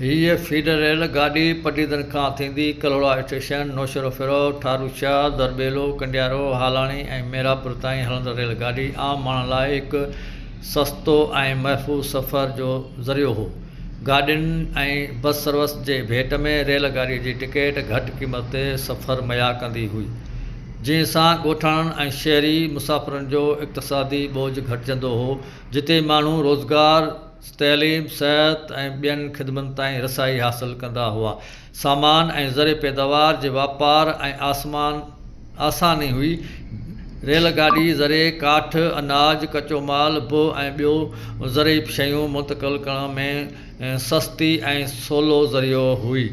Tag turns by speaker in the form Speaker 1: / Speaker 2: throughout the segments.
Speaker 1: هيء feeder rail گاڏي پڊعيدن کان ٿيندي ڪلهوڙا اسٽيشن، نوشهروفيروز، ٺاروشاه، درٻيلو، ڪنڊيارو، هالاڻي ۽ ميرانپور تائين هلندڙ ريل گاڏي عام ماڻهن لاء هڪ سستو ۽ محفوظ سفر جو ذريعو هو. گاڏين ۽ بس سروس جي ڀيٽ ۾ ريل گاڏي جي ٽڪيٽ گهٽ قيمت تي سفر مهيا ڪندي هئي، جنهن سان ڳوٺاڻن ۽ شهري مسافرن جو اقتصادي ٻوجهه گهٽجندو هو، جتي ماڻهو روزگار، تعليم، صحت ۽ ٻين خدمتن تائين رسائي حاصل ڪندا هئا. سامان ۽ زرعي پيداوار جي واپار ۽ آسمان آساني هئي. ريل گاڏي ذريعي ڪاٺ، اناج، ڪچو مال، بهه ۽ ٻيو زرعي شيون منتقل ڪرڻ ۾ سستي ۽ سولو ذريعو هئي،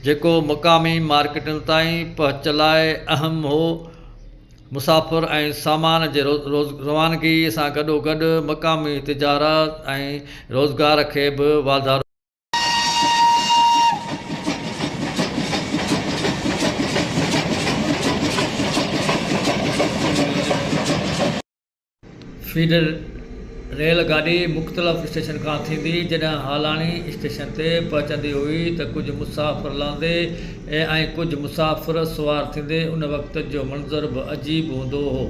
Speaker 1: جيڪو مقامي مارڪيٽن تائين پهچ لاء اهم هو. مسافر ۽ سامان جي روانگي سان گڏوگڏ مقامي تجارت ۽ روزگار کي به واڌارو. فيڊر ريل گاڏي مختلف اسٽيشن کان ٿيندي جڏهن هالاڻي اسٽيشن تي پهچندي هئي ته ڪجهه مسافر لهندي ۽ ڪجهه مسافر سوار ٿيندي ان وقت جو منظر به عجيب هوندو هو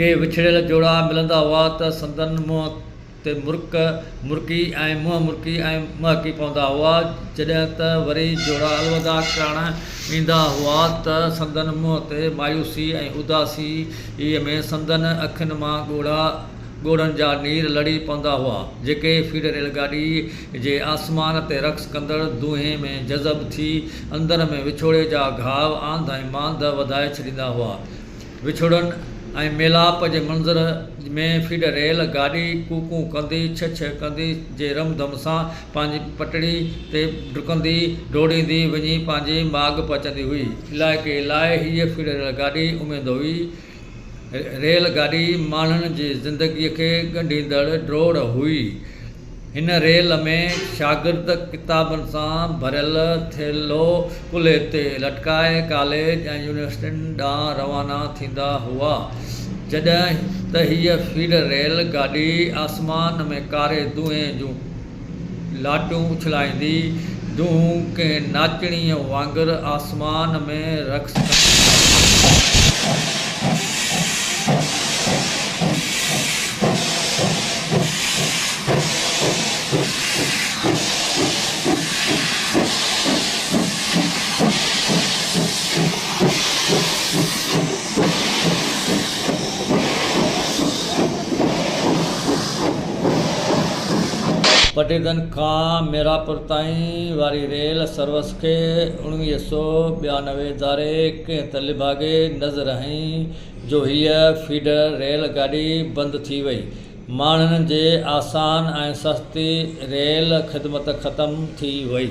Speaker 1: ڪي وڇڙيل جوڙا ملندا هئا ته سندن منهن تي مرڪ مرڪي ۽ منهن مرڪي ۽ مهڪي پوندا هئا، جڏهن ته وري جوڙا الوداع ڪرڻ ايندا هئا ته سندن منهن تي مايوسي ۽ اداسيء ۾ سندن اکين مان ڳوڙها ڳوڙهن جا نير لڙي پوندا هئا، جيڪي فيڊ ريل گاڏيء جي آسمان تي رقص ڪندڙ دونهين ۾ جذب ٿي اندر ۾ وڇوڙي جا گهاء آنڌ ۽ مانڌ وڌائي ڇڏيندا هئا. وڇوڙن ۽ ميلاپ جي منظر ۾ فيڊ ريل گاڏي ڪوڪون ڪندي، ڇهه ڇهه ڪندي جي رم ڌم سان پنهنجي پٽڙي تي ڊڪندي ڊوڙيندي وڃي پنهنجي ماڳ پهچندي هئي. علائقي لاء هيء فيڊ ريل گاڏي اميد هئي. ريل گاڏي ماڻهن جي زندگيء کي ڳنڍيندڙ ڊوڙ هئي. هن ريل ۾ شاگرد ڪتابن سان ڀريل ٿيلهو ڪلهي تي لٽڪائي ڪاليج ۽ يونيورسٽين ڏانهن روانا ٿيندا هئا. جڏهن ته هيء فيڊر ريل گاڏي آسمان ۾ ڪاري دونهين جون لاٽون اڇلائيندي، دونهون ڪنهن ناچڻيء وانگر آسمان ۾ رقص ڪندي. پڊعيدن کان ميرانپور تائين واري ريل سروس کي 1992 ڌاري ڪنهن ته لڀاڳي نظر هنئي جو هيء فيڊر ريل گاڏي بند ٿي وئي. ماڻهن جي آسان ۽ سستي ريل خدمت ختم ٿي وئي.